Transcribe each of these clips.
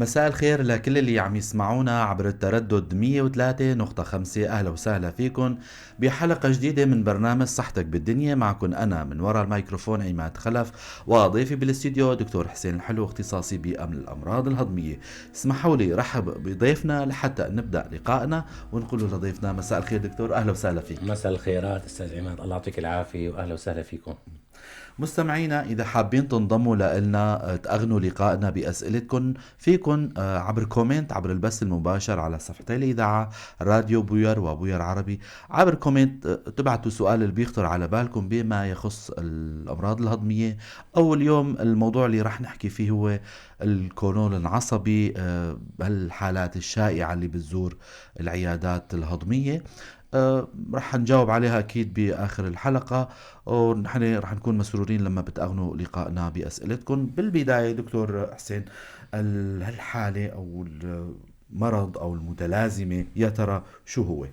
مساء الخير لكل اللي عم يسمعونا عبر التردد 103.5. أهلا وسهلا فيكم بحلقة جديدة من برنامج صحتك بالدنيا. معكم أنا من وراء الميكروفون عماد خلف، وضيفي بالاستديو دكتور حسين الحلو، اختصاصي بالأمراض الهضمية. اسمحوا لي رحب بضيفنا لحتى نبدأ لقائنا ونقول لضيفنا مساء الخير دكتور، أهلا وسهلا فيك. مساء الخيرات أستاذ عماد، الله يعطيك العافية وأهلا وسهلا فيكم. مستمعينا إذا حابين تنضموا لنا تأغنوا لقائنا بأسئلتكم فيكم عبر comment عبر البث المباشر على صفحتي الإذاعة راديو بوير وبوير عربي، عبر comment تبعتوا سؤال اللي بيخطر على بالكم بما يخص الأمراض الهضمية، أو اليوم الموضوع اللي رح نحكي فيه هو الكولون العصبي، هالحالات الشائعة اللي بتزور العيادات الهضمية. رح نجاوب عليها أكيد بآخر الحلقة، ونحن رح نكون مسرورين لما بتأغنوا لقائنا بأسئلتكم. بالبداية دكتور حسين، هالحالة أو المرض أو المتلازمة يا ترى شو هو؟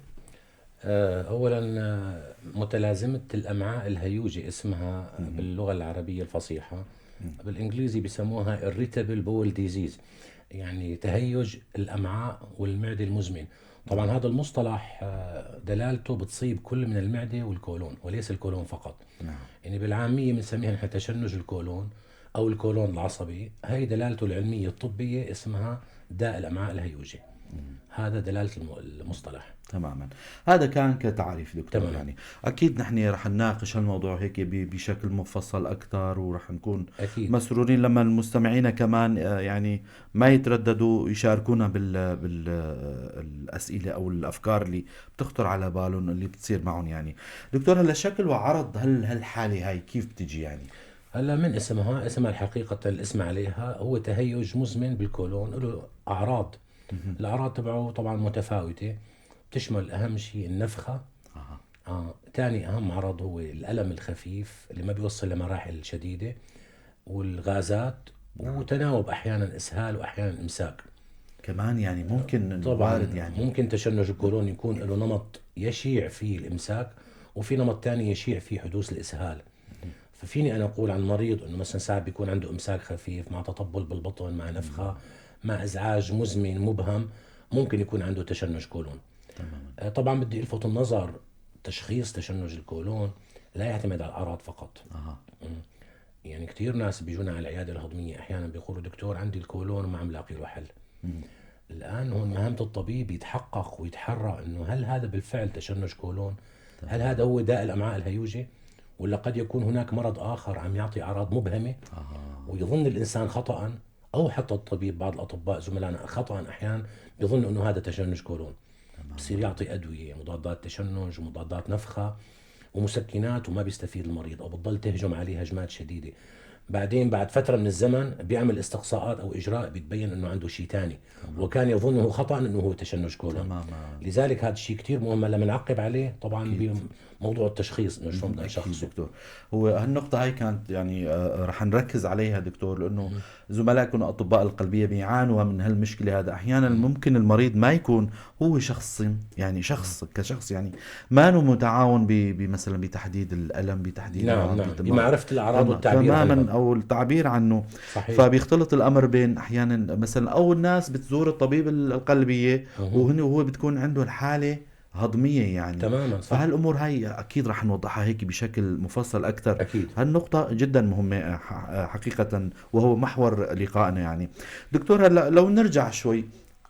أولا متلازمة الأمعاء الهيوجة اسمها باللغة العربية الفصيحة، بالإنجليزي بيسموها irritable bowel disease، يعني تهيج الأمعاء والمعدة المزمن. طبعا هذا المصطلح دلالته بتصيب كل من المعدة والكولون وليس الكولون فقط. نعم. يعني بالعامية بنسميها نحن تشنج الكولون أو الكولون العصبي، هي دلالته العلمية الطبية اسمها داء الأمعاء الهيوجة. هذا دلالة المصطلح. تماما، هذا كان كتعريف دكتور. تمام. يعني أكيد نحن رح نناقش هالموضوع هيك بشكل مفصل أكثر، ورح نكون أكيد مسرورين لما المستمعين كمان يعني ما يترددوا يشاركونا بالأسئلة أو الأفكار اللي بتخطر على بالهم اللي بتصير معهم. يعني دكتور، هلا شكل وعرض هالحالة هاي كيف بتجي؟ يعني هلا من اسمها، اسمها الحقيقة الاسم عليها هو تهيج مزمن بالكولون، له أعراض. الأعراض تبعه طبعا متفاوتة، بتشمل أهم شيء النفخة. ثاني أهم عرض هو الألم الخفيف اللي ما بيوصل لمراحل شديدة، والغازات، وتناوب أحيانا إسهال وأحيانا إمساك كمان. يعني ممكن طبعا يعني ممكن تشنج الكولون يكون له نمط يشيع فيه الإمساك، وفي نمط ثاني يشيع فيه حدوث الإسهال. ففيني أنا أقول عن مريض إنه مثلا ساعات بيكون عنده إمساك خفيف مع تطبل بالبطن مع نفخة مع إزعاج مزمن مبهم، ممكن يكون عنده تشنج كولون. تماما. طبعا بدي الفت النظر، تشخيص تشنج الكولون لا يعتمد على الاعراض فقط. يعني كثير ناس بيجونا على العيادة الهضميه احيانا بيقولوا دكتور عندي الكولون وما عم لاقي له حل. الان هون مهمة الطبيب يتحقق ويتحرى انه هل هذا بالفعل تشنج كولون؟ هل هذا هو داء الامعاء الهيوجه؟ ولا قد يكون هناك مرض اخر عم يعطي اعراض مبهمة ويظن الانسان خطأ، او حتى الطبيب بعض الاطباء زملائنا خطأ احيانا بيظن انه هذا تشنج كولون، بصير يعطي أدوية مضادات تشنج ومضادات نفخة ومسكنات وما بيستفيد المريض، أو بتضل تهجم عليه هجمات شديدة. بعدين بعد فترة من الزمن بيعمل استقصاءات أو إجراء بيتبين أنه عنده شيء ثاني وكان يظنه خطأ أنه هو تشنج كولون. تمام. لذلك هذا الشيء كثير مهم لما نعقب عليه طبعا بموضوع التشخيص إنه شلون بدنا نشخصه. دكتور، هو هالنقطة هاي كانت يعني رح نركز عليها دكتور، لأنه زملائكم الأطباء القلبية بيعانوا من هالمشكلة. هذا أحيانا ممكن المريض ما يكون هو شخص، يعني شخص كشخص يعني ما له متعاون بمثلا بتحديد الألم، بتحديد نعم بمعرفة الأعراض والتعبير تماما أو التعبير عنه. صحيح. فبيختلط الأمر بين أحيانا مثلا أو الناس بتزور الطبيب القلبية وهو بتكون عنده الحالة هضمية يعني. تماما. صح. فهالأمور هاي أكيد رح نوضحها هيك بشكل مفصل أكثر. أكيد. هالنقطة جدا مهمة حقيقة، وهو محور لقائنا. يعني دكتور، هلا لو نرجع شوي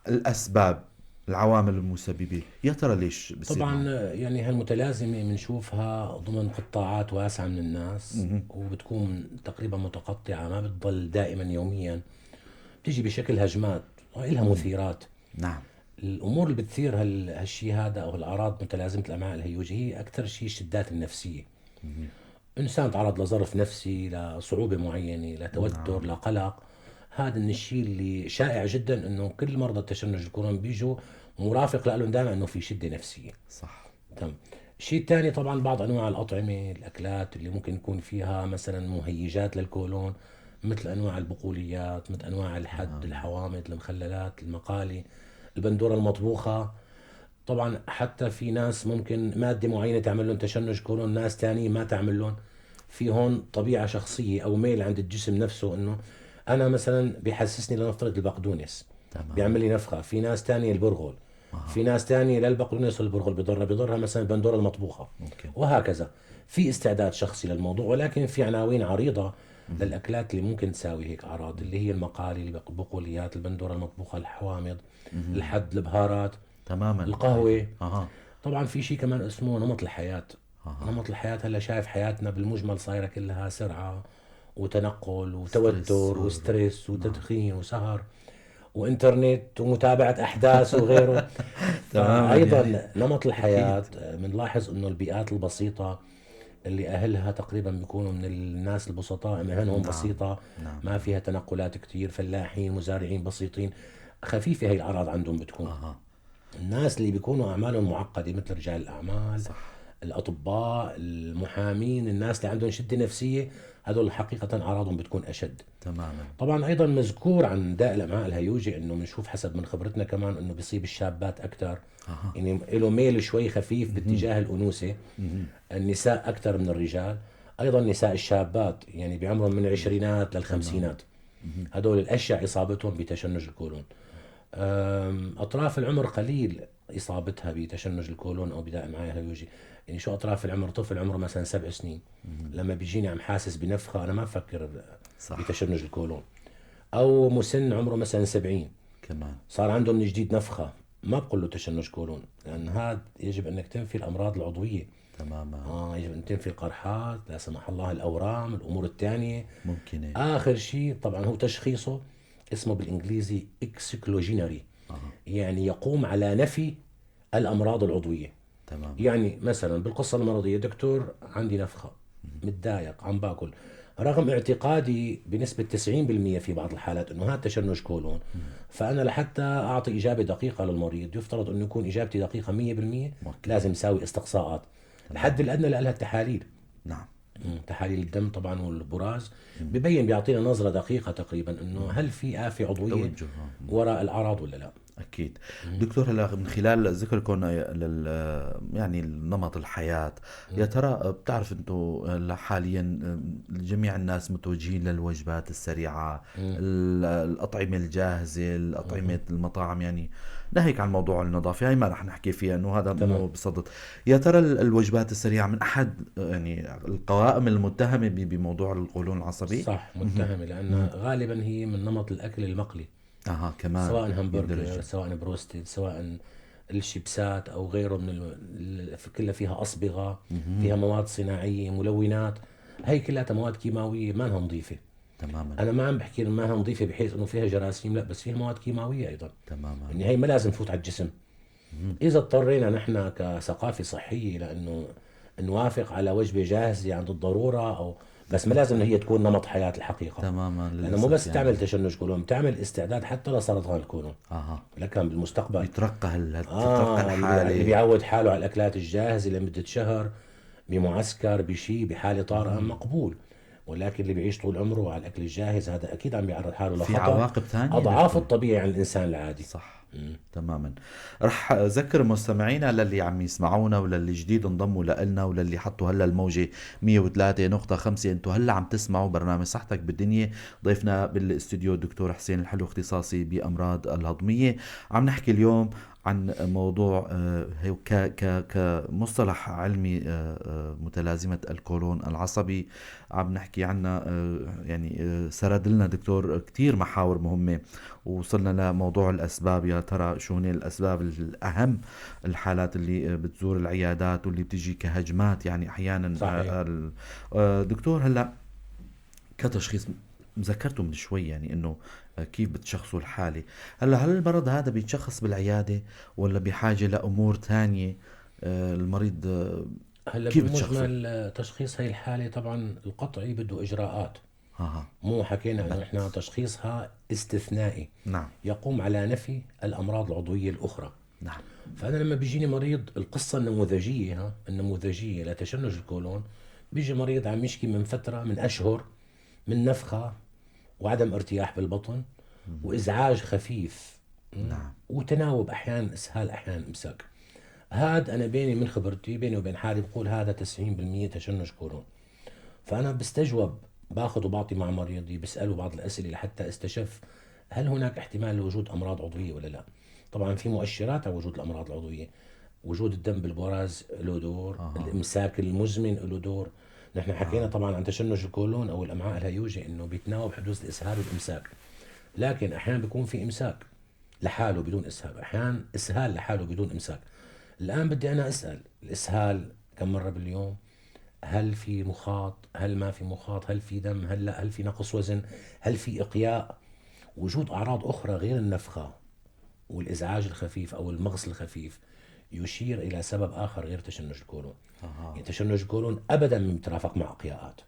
الأسباب، العوامل المسببة، يا ترى ليش بصير؟ طبعا يعني هالمتلازمة بنشوفها ضمن قطاعات واسعة من الناس، وبتكون تقريبا متقطعة، ما بتضل دائما يوميا، بتيجي بشكل هجمات وإلها مثيرات. نعم. الأمور اللي بتثير هالشيء هذا أو الأعراض متلازمة الأمعاء الهيوجة هي أكثر شيء الشدات النفسية. إنسان تعرض لظرف نفسي، لصعوبة معينة، لتوتر، نعم. لقلق. هذا من الشيء اللي شائع جدا انه كل مرضى التشنج الكولون بيجوا مرافق لهم دائما انه في شده نفسية. صح. تمام. الشيء الثاني طبعا بعض انواع الاطعمة، الاكلات اللي ممكن يكون فيها مثلا مهيجات للكولون، مثل انواع البقوليات، مثل انواع الحد، الحوامض، المخللات، المقالي، البندوره المطبوخه. طبعا حتى في ناس ممكن مادة معينة تعمل لهم تشنج كولون، ناس ثانية ما تعمل لهم. في هون طبيعة شخصية او ميل عند الجسم نفسه انه انا مثلا بحسسني لنفترض البقدونس. تمام. بيعمل لي نفخه. في ناس تانية البرغل. في ناس تانية لا البقدونس والبرغل بيضرها مثلا البندوره المطبوخه. ممكن. وهكذا في استعداد شخصي للموضوع، ولكن في عناوين عريضة للاكلات اللي ممكن تساوي هيك اعراض، اللي هي المقالي، البقوليات، البندوره المطبوخه، الحوامض، الحد، البهارات. تماما. القهوة. طبعا في شيء كمان اسمه نمط الحياة. نمط الحياة، هلا شايف حياتنا بالمجمل صايرة كلها سرعة وتنقل وتوتر و stress وتدخين وسهر وانترنت ومتابعة احداث وغيره. تماماً. ايضا يعني. نمط الحياة بنلاحظ انه البيئات البسيطة اللي اهلها تقريبا بيكونوا من الناس البسطاء، مهنهم بسيطة، ما فيها تنقلات كتير، فلاحين، مزارعين بسيطين، خفيفة هي الاعراض عندهم بتكون. الناس اللي بيكونوا اعمالهم معقدة مثل رجال الاعمال، صح. الاطباء، المحامين، الناس اللي عندهم شده نفسية، هذول حقيقة اعراضهم بتكون اشد. تماما. طبعا ايضا مذكور عن داء الامعاء الهيوجي انه بنشوف حسب من خبرتنا كمان انه بيصيب الشابات اكثر، يعني له ميل شوي خفيف باتجاه الانوثة، النساء اكثر من الرجال، ايضا نساء الشابات يعني بعمرهم من العشرينات للخمسينات، هذول الاشيع اصابتهم بتشنج الكولون. اطراف العمر قليل اصابتها بتشنج الكولون او بداء الامعاء الهيوجي. يعني شو اطراف العمر؟ طفل عمره مثلا 7 سنين لما بيجيني عم حاسس بنفخة انا ما بفكر بتشنج الكولون. او مسن عمره مثلا 70 كمان صار عنده من جديد نفخه، ما بقول له تشنج كولون، لان هذا يجب انك تنفي الامراض العضوية. تماما. يجب ان تنفي القرحات، لا سمح الله الاورام، الامور الثانية ممكن. اخر شيء طبعا هو تشخيصه اسمه بالانجليزي exclusionary، يعني يقوم على نفي الامراض العضوية. تمام. يعني مثلا بالقصة المرضية، دكتور عندي نفخه، متضايق، عم باكل، رغم اعتقادي بنسبة 90% في بعض الحالات انه هذا تشنج كولون، فانا لحتى اعطي اجابه دقيقة للمريض يفترض انه يكون اجابتي دقيقة 100%، لازم اسوي استقصاءات. الحد الادنى لها التحاليل. نعم. تحاليل الدم طبعا والبراز ببين، بيعطينا نظره دقيقة تقريبا انه هل في آفة عضوية وراء الاعراض ولا لا. اكيد. دكتور هلا من خلال ذكركم يعني نمط الحياة، يا ترى بتعرف انتم هلا حاليا جميع الناس متوجهين للوجبات السريعة، الاطعمة الجاهزة، الاطعمة المطاعم، يعني ناهيك عن موضوع النظافة هاي ما رح نحكي فيها انه هذا مو بصدد. يا ترى الوجبات السريعة من احد يعني القوائم المتهمه بموضوع القولون العصبي؟ صح، متهمه، لان غالبا هي من نمط الاكل المقلي. كمان، سواء همبرجر، سواء بروستد، سواء الشيبسات او غيره من كلها فيها اصبغه، فيها مواد صناعية، ملونات، هي كلها مواد كيماوية ما لها نظيفة. تماما. انا ما عم بحكي ما لها نظيفة بحيث انه فيها جراثيم، لا، بس فيها مواد كيماوية ايضا. تماما. يعني هي ما لازم تفوت على الجسم. اذا اضطرينا نحن كثقافه صحية لانه نوافق على وجبة جاهزة عند الضرورة، او بس ما لازم هي تكون نمط حياة الحقيقة. تماما. لأنه مو بس يعني تعمل تشنج كولون، بتعمل استعداد حتى لسرطان الكولون. لكن بالمستقبل يترقى تترقى الحالة. اللي بيعود حاله على الأكلات الجاهزة لمدة شهر بمعسكر بشيء بحالة طارئة مقبول، ولكن اللي بيعيش طول عمره على الأكل الجاهز هذا أكيد عم بيعرض حاله لخطر، في عواقب ثانية أضعاف الطبيعي عن الإنسان العادي. صح. تماما. رح اذكر مستمعينا للي عم يسمعونا وللي جديد انضموا لنا وللي حطوا هلا الموجه 103.5، انتم هلا عم تسمعوا برنامج صحتك بالدنيا، ضيفنا بالاستوديو الدكتور حسين الحلو اختصاصي بامراض الهضميه. عم نحكي اليوم عن موضوع كمصطلح علمي متلازمة الكولون العصبي. عم نحكي عنها، يعني سرد لنا دكتور كتير محاور مهمة، وصلنا لموضوع الأسباب. يا ترى شو هن الأسباب الأهم، الحالات اللي بتزور العيادات واللي بتجي كهجمات يعني أحيانا. صحيح. دكتور هلأ كتشخيص ذكرته من شوي، يعني انه كيف بتشخصوا الحالة. هلا هل المرض هذا بيتشخص بالعيادة ولا بحاجة لأمور تانية المريض؟ هلا كيف بتشخصه؟ بالمجمل تشخيص هاي الحالة طبعا القطعي بده إجراءات. مو حكينا انه احنا تشخيصها استثنائي. نعم. يقوم على نفي الأمراض العضوية الأخرى. نعم. فأنا لما بيجيني مريض، القصة النموذجية، النموذجية لتشنج الكولون، بيجي مريض عم يشكي من فترة من أشهر من نفخة وعدم ارتياح بالبطن وإزعاج خفيف. نعم. وتناوب أحيانا إسهال أحيانا إمساك. هذا أنا بيني من خبرتي بيني وبين حالي بقول هذا 90% تشنج كولون. فأنا بستجوب باخذ وبعطي مع مريضي، بساله بعض الاسئلة لحتى استشف هل هناك احتمال لوجود امراض عضوية ولا لا. طبعا في مؤشرات على وجود الامراض العضوية، وجود الدم بالبراز له دور، الامساك المزمن له دور. نحن حكينا طبعا عن تشنج الكولون او الامعاء الهيوجه انه بيتناوب حدوث الاسهال والامساك، لكن احيانا بيكون في امساك لحاله بدون اسهال، احيانا اسهال لحاله بدون امساك. الان بدي انا اسال الاسهال كم مرة باليوم؟ هل في مخاط؟ هل ما في مخاط؟ هل في دم؟ هل لا؟ هل في نقص وزن؟ هل في اقياء؟ وجود اعراض اخرى غير النفخة والازعاج الخفيف او المغص الخفيف يشير الى سبب اخر غير تشنج الكولون. يعني تشنج الكولون ابدا ما بيترافق مع اقياءات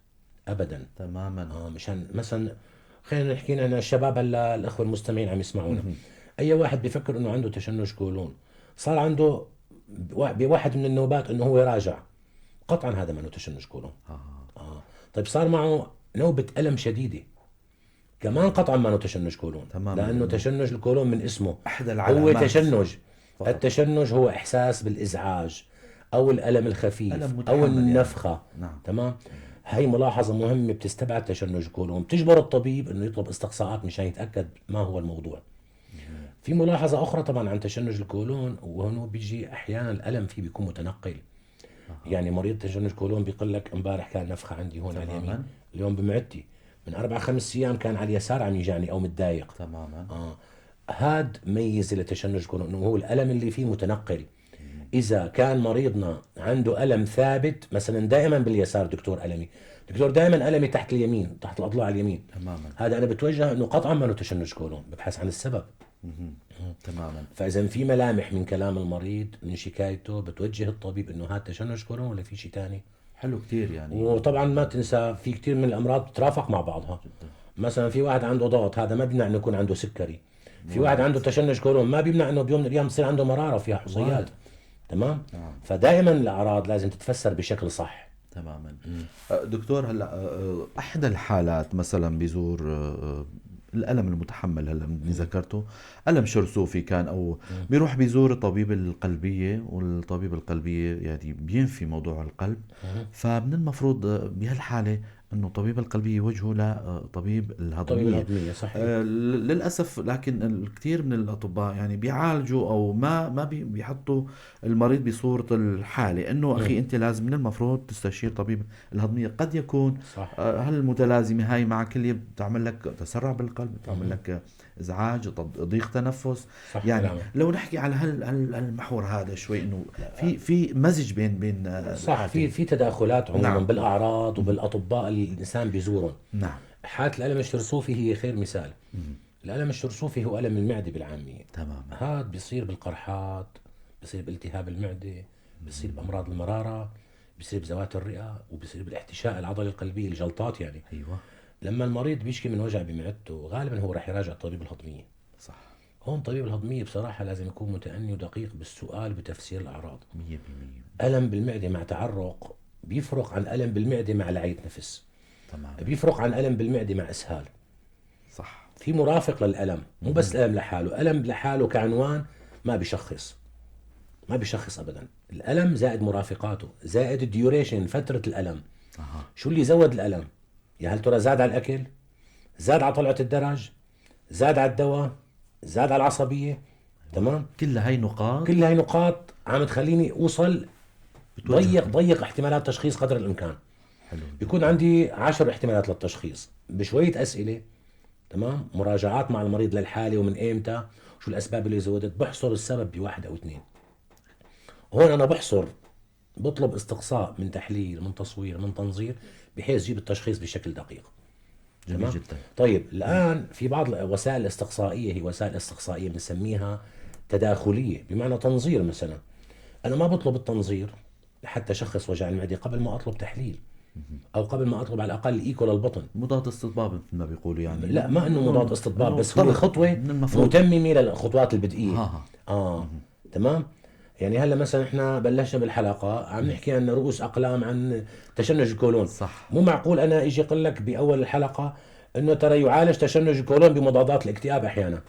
ابدا. تماما. مشان مثلا خلينا نحكي نحن الشباب هلا، الاخوة المستمعين عم يسمعونا، اي واحد بيفكر انه عنده تشنج كولون صار عنده بواحد من النوبات انه هو راجع، قطعا هذا ما تشنج كولون. طيب صار معه نوبة ألم شديدة كمان قطعا ما تشنج كولون. تماما. لأنه تشنج الكولون من اسمه أحد العلامات هو تشنج. فقط. التشنج هو إحساس بالإزعاج أو الألم الخفيف ألم أو متحمل النفخة. يعني. نعم. تمام. هي ملاحظة مهمة بتستبعد تشنج الكولون، بتجبر الطبيب إنه يطلب استقصاءات مشان يتأكد ما هو الموضوع. في ملاحظة أخرى طبعا عن تشنج الكولون، وهنا بيجي أحيانا الألم فيه بيكون متنقل. يعني مريض تشنج كولون بيقول لك امبارح كان نفخة عندي هون على اليمين، اليوم بمعدتي، من 4-5 أيام كان على اليسار عم يجعني أو متضايق. تماما. هاد ميزة لتشنج كولون إنه هو الألم اللي فيه متنقل. إذا كان مريضنا عنده ألم ثابت مثلا دائما باليسار، دكتور ألمي، دكتور دائما ألمي تحت اليمين، تحت الأضلاع اليمين. تماما. هذا أنا بتوجه إنه قطعا ما تشنج كولون، ببحث عن السبب. تماما. فإذا في ملامح من كلام المريض من شكايته بتوجه الطبيب إنه هذا تشنج كولون ولا في شيء ثاني. حلو كثير يعني. وطبعا ما تنسى في كثير من الأمراض بتترافق مع بعضها. جدا. مثلا في واحد عنده ضغط، هذا ما بيمنع إنه يكون عنده سكري. في واحد عنده تشنج كولون ما بيمنع إنه بيوم من الأيام يصير عنده مرارة فيها حصيات. تمام؟ نعم. فدائما الأعراض لازم تتفسر بشكل صح. تماما. دكتور هلا احدى الحالات مثلا بيزور الألم المتحمل هلا اللي ذكرته، ألم شرسوفي كان، أو بيروح بيزور الطبيب القلبية، والطبيب القلبية يعني بينفي موضوع القلب. فمن المفروض بهالحالة انه طبيب القلبية يوجهه لطبيب الهضمية. طبيب الهضمية صحيح. للأسف لكن الكثير من الأطباء يعني بيعالجوا أو ما بيحطوا المريض بصورة الحالة انه أخي أنت لازم من المفروض تستشير طبيب الهضمية. قد يكون صح. هالمتلازمة هاي مع كلية بتعمل لك تسرع بالقلب، بتعمل لك ازعاج، ضيق تنفس. صح. يعني كلامك. لو نحكي على هالمحور هذا شوي، انه في مزج بين صح، في تداخلات عموما. نعم. بالاعراض وبالاطباء اللي الانسان بيزورهم. نعم. حالة الالم الشرسوفي هي خير مثال. الالم الشرسوفي هو الم المعدة بالعامية. تماما. هذا بيصير بالقرحات، بيصير بالتهاب المعدة، بيصير بامراض المرارة، بيصير بزوات الرئة، وبيصير بالاحتشاء العضلي القلبي، الجلطات يعني. ايوه. لما المريض بيشكي من وجع بمعدته غالبا هو رح يراجع طبيب الهضمية. صح. هون طبيب الهضمية بصراحة لازم يكون متأني ودقيق بالسؤال بتفسير الأعراض. 100%. ألم بالمعدة مع تعرق بيفرق عن ألم بالمعدة مع لعية نفس. تمام. بيفرق عن ألم بالمعدة مع إسهال. صح. في مرافق للألم، مو بس الألم لحاله. ألم لحاله كعنوان ما بيشخص، ما بيشخص أبدا. الألم زائد مرافقاته زائد ال duration، فترة الألم. شو اللي زود الألم؟ يا هل ترى زاد على الأكل؟ زاد على طلعة الدرج؟ زاد على الدواء؟ زاد على العصبية؟ تمام؟ كل هاي نقاط، كل هاي نقاط عم تخليني أوصل ضيق احتمالات تشخيص قدر الإمكان. حلو. بيكون عندي 10 احتمالات للتشخيص بشوية أسئلة، تمام، مراجعات مع المريض للحالة ومن إمتى، شو الأسباب اللي زودت، بحصر السبب بواحد أو اثنين. هون أنا بحصر، بطلب استقصاء من تحليل، من تصوير، من تنظير، بحيث جيب التشخيص بشكل دقيق. جميل جدا. طيب الآن في بعض الوسائل الاستقصائية، هي وسائل استقصائية بنسميها تداخلية، بمعنى تنظير مثلا. أنا ما بطلب التنظير لحتى أشخص وجع المعدة قبل ما أطلب تحليل، أو قبل ما أطلب على الأقل إيكو للبطن. مضاد استطباب مثل ما بيقولوا يعني. لا، ما إنه مضاد استطباب، بس هو خطوة متممة للخطوات البدئية. تمام. يعني هلا مثلا احنا بلشنا بالحلقة عم نحكي عن رؤوس اقلام عن تشنج الكولون. صح. مو معقول انا اجي اقول لك باول الحلقة انه ترى يعالج تشنج الكولون بمضادات الاكتئاب احيانا.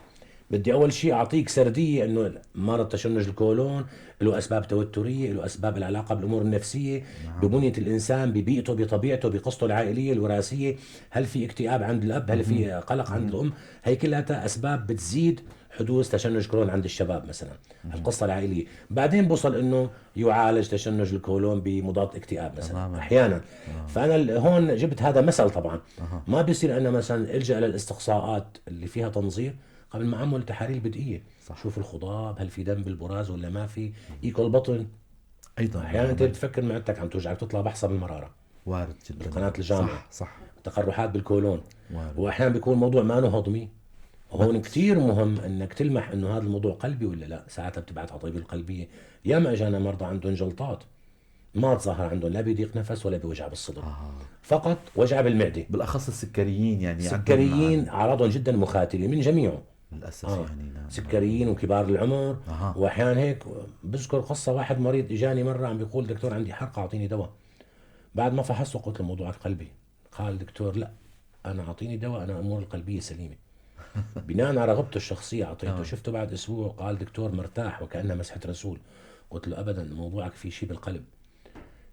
بدي اول شيء اعطيك سردية انه مرض تشنج الكولون له اسباب توتريه، له اسباب العلاقة بالامور النفسية، ببنيه الانسان، ببيئته، بطبيعته، بقصته العائلية الوراثية، هل في اكتئاب عند الاب، هل في قلق عند الام، هي كلها اسباب بتزيد حدوث تشنج كولون عند الشباب مثلا. القصة العائلية، بعدين بوصل انه يعالج تشنج الكولون بمضاد اكتئاب مثلا. تماما. احيانا. فانا هون جبت هذا مثل طبعا. ما بيصير انا مثلا الجا للاستقصاءات اللي فيها تنظير قبل ما اعمل تحاليل بدئيه. صح. شوف الخضاب، هل في دم بالبراز ولا ما في، ايكو البطن ايضا. احيانا انت بتفكر معدتك عم توجعك، تطلع بحصة بالمراره، وارد جدا، بالقناة الجامعة. صح صح. تقرحات بالكولون. وارد. واحيانا بيكون الموضوع ما هضمي. هون كثير مهم انك تلمح انه هذا الموضوع قلبي ولا لا، ساعتها بتبعت على طبيب القلبية. ياما اجانا مرضى عندهم جلطات ما تظهر عندهم لا بضيق نفس ولا بوجع بالصدر. فقط وجع بالمعدة. بالاخص السكريين، يعني السكريين اعراضهم جدا مخاتله من جميعه للاسف. يعني نعم. سكريين وكبار العمر. واحيانا هيك بذكر قصة واحد مريض اجاني مرة عم بيقول دكتور عندي حرقه اعطيني دواء. بعد ما فحصته قلت له موضوعك قلبي. قال دكتور لا انا اعطيني دواء، انا امور القلبية سليمة. بناء على رغبته الشخصية اعطيته. شفته بعد اسبوع قال دكتور مرتاح وكانها مسحه رسول. قلت له ابدا، موضوعك في شيء بالقلب،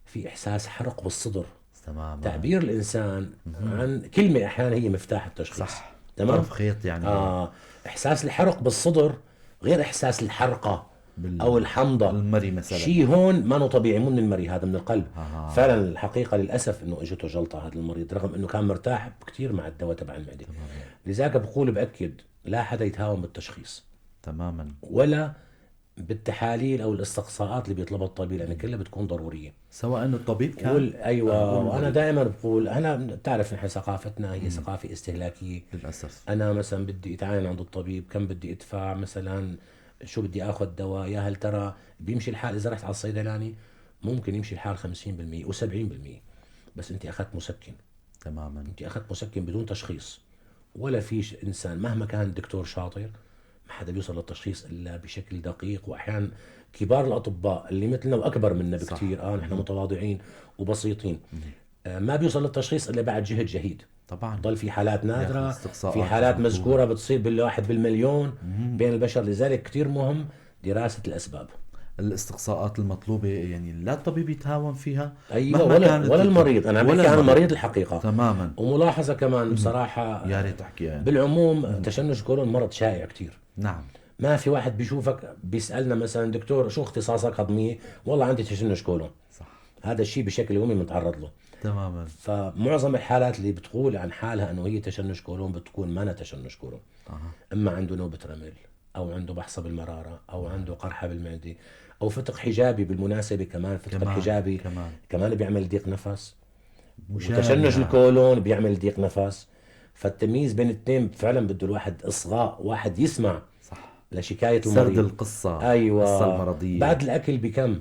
في احساس حرق بالصدر. تمام. تعبير الانسان عن كلمة احيانا هي مفتاح التشخيص. صح. تمام. طرف خيط يعني. احساس الحرق بالصدر غير احساس الحرقة او الحمضه، المري مثلا. شيء هون ما طبيعي، مو من المري، هذا من القلب. فعلا الحقيقة للاسف انه اجته جلطة هذا المريض، رغم انه كان مرتاح كثير مع الدواء تبع المعدة. لذلك بقول باكد لا حدا يتهاون بالتشخيص. تماما. ولا بالتحاليل او الاستقصاءات اللي بيطلبها الطبيب، لان كلها بتكون ضرورية. سواء انه الطبيب كان ايوه. وانا دائما بقول، انا بتعرف نحن ثقافتنا هي ثقافة استهلاكية للاسف. انا مثلا بدي اتعاين عند الطبيب، كم بدي ادفع مثلا، شو بدي اخذ دواء، يا هل ترى بيمشي الحال اذا رحت على الصيدلاني؟ ممكن يمشي الحال 50% و70%، بس انت اخذت مسكن. تماما. انت اخذت مسكن بدون تشخيص. ولا في انسان مهما كان الدكتور شاطر ما حدا بيوصل للتشخيص الا بشكل دقيق. واحيانا كبار الاطباء اللي مثلنا واكبر منا بكثير، نحن متواضعين وبسيطين، ما بيوصل للتشخيص الا بعد جهد جهيد. طبعا. ضل في حالات نادرة، في حالات مذكورة بتصير بالواحد بالمليون بين البشر. لذلك كثير مهم دراسة الاسباب. الاستقصاءات المطلوبة يعني لا الطبيب يتهاون فيها. أيوة. ولا المريض. انا عم بحكي عن المريض الحقيقة. تماما. وملاحظة كمان بصراحة يا ريت تحكيها يعني. بالعموم تشنج كولون مرض شائع كثير. نعم. ما في واحد بيشوفك بيسالنا مثلا دكتور شو اختصاصك هضميه؟ والله عندي تشنج كولون. صح. هذا الشيء بشكل يومي بنتعرض له. تماما. فمعظم الحالات اللي بتقول عن حالها انه هي تشنج كولون بتكون ما تشنج كولون. اما عنده نوبه رمل، او عنده بحصة بالمراره، او عنده قرحة بالمعدة، او فتق حجابي. بالمناسبة كمان فتق الحجابي كمان بيعمل ضيق نفس، وتشنج الكولون بيعمل ضيق نفس. فالتمييز بين الاثنين فعلا بده الواحد اصغاء، واحد يسمع. صح. لشكايه المريض، سرد القصة. ايوه، القصة المرضية بعد الاكل بكم.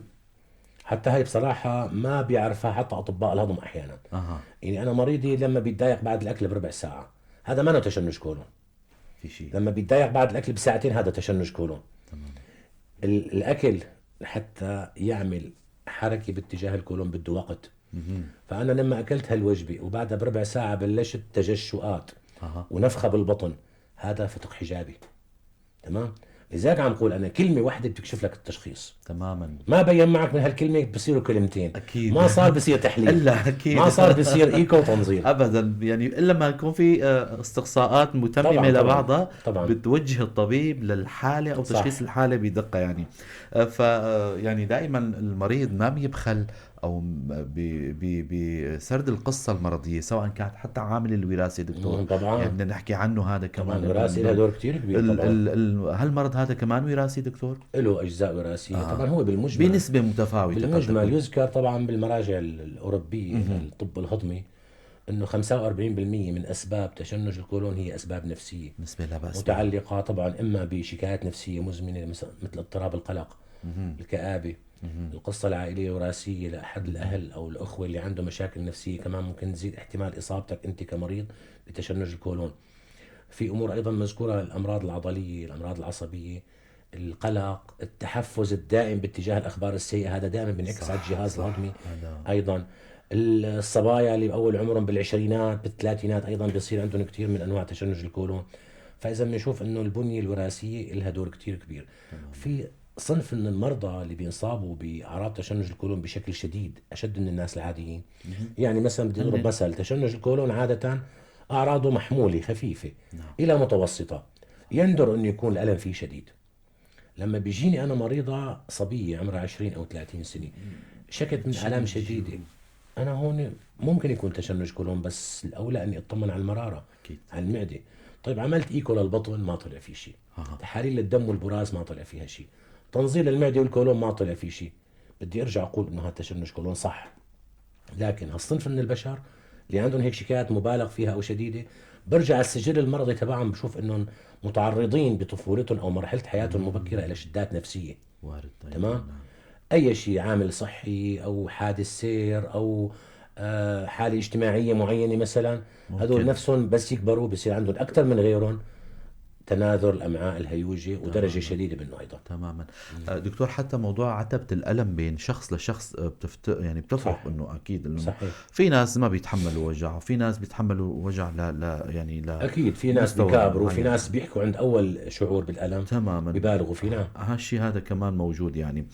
حتى هاي بصراحة ما بيعرفها حتى اطباء الهضم احيانا. يعني انا مريضي لما بيتضايق بعد الاكل بربع ساعة، هذا ما تشنج كولون. في شيء لما بيتضايق بعد الاكل بساعتين، هذا تشنج كولون. تمام. الاكل حتى يعمل حركة باتجاه الكولون بده وقت. فانا لما اكلت هالوجبه وبعدها بربع ساعة بلشت تجشؤات ونفخه بالبطن، هذا فتق حجابي. تمام. لذلك عم قول انا كلمة واحدة بتكشف لك التشخيص. تماما. ما بين معك من هالكلمة بصيروا كلمتين. اكيد. ما صار بصير تحليل. الا اكيد. ما صار بصير ايكو تنظير ابدا، يعني الا ما يكون في استقصاءات متممه لبعضها. طبعا. بتوجه الطبيب للحالة او تشخيص. صح. الحالة بدقة يعني. ف يعني دائما المريض ما بيبخل او بسرد القصة المرضية، سواء كانت حتى عامل الوراثة دكتور. طبعا. يعني بدنا نحكي عنه هذا كمان. الوراثة لها دور كثير كبير. طبعا. هالمرض هذا كمان وراثي دكتور؟ له اجزاء وراثية. طبعا هو بالمجمل بنسبة متفاوتة. بالمجمل يذكر طبعا بالمراجع الاوروبية للطب الهضمي انه 45% من اسباب تشنج الكولون هي اسباب نفسية. نسبه لا باس متعلقه طبعا اما بشكايات نفسية مزمنة مثل اضطراب القلق، الكآبة، القصة العائلية الوراثية لأحد الأهل أو الأخوة اللي عنده مشاكل نفسية، كمان ممكن تزيد احتمال إصابتك أنت كمريض بتشنج الكولون. في أمور أيضا مذكورة، الأمراض العضلية، الأمراض العصبية، القلق، التحفز الدائم باتجاه الأخبار السيئة، هذا دائما بينعكس على الجهاز الهضمي. أيضا الصبايا اللي بأول عمرهم بالعشرينات بالثلاثينات أيضا بيصير عندهم كثير من أنواع تشنج الكولون. فاذا بنشوف انه البنية الوراثية لها دور كتير كبير. في صنف من المرضى اللي بينصابوا باعراض تشنج الكولون بشكل شديد اشد من الناس العاديين. يعني مثلا بدي اضرب مثل، تشنج الكولون عادة اعراضه محموله خفيفة الى متوسطه، يندر انه يكون الالم فيه شديد. لما بيجيني انا مريضه صبية عمرها 20 او 30 سنة شكت من الام شديدة، انا هون ممكن يكون تشنج كولون، بس الاولى اني اطمن على المرارة، أكيد. على المعدة. طيب عملت ايكو للبطن ما طلع فيه شيء، تحاليل للدم والبراز ما طلع فيها شيء، تنظير للمعدة والكولون ما طلع فيه شيء. بدي ارجع اقول انه هذا تشنج كولون صح، لكن هالصنف من البشر اللي عندهم هيك شكايات مبالغ فيها او شديدة، برجع على السجل المرضي تبعهم بشوف انهم متعرضين بطفولتهم او مرحلة حياتهم المبكرة الى شدات نفسية. وارد. طيب. تمام؟ نعم. اي شيء، عامل صحي او حادث سير او حاله اجتماعية معينة مثلا، هذول نفسهم بس يكبروا بصير عندهم اكثر من غيرهم تناذر الامعاء الهيوجه ودرجة شديدة منه ايضا. تماما. دكتور، حتى موضوع عتبة الألم بين شخص لشخص يعني بتفرق، انه اكيد انه في ناس ما بيتحملوا وجع، وفي ناس بيتحملوا وجع لا لا يعني لا اكيد في ناس مستوى بيكابروا، وفي معين. ناس بيحكوا عند اول شعور بالالم ببالغوا فيه. نعم. هالشيء هذا كمان موجود يعني.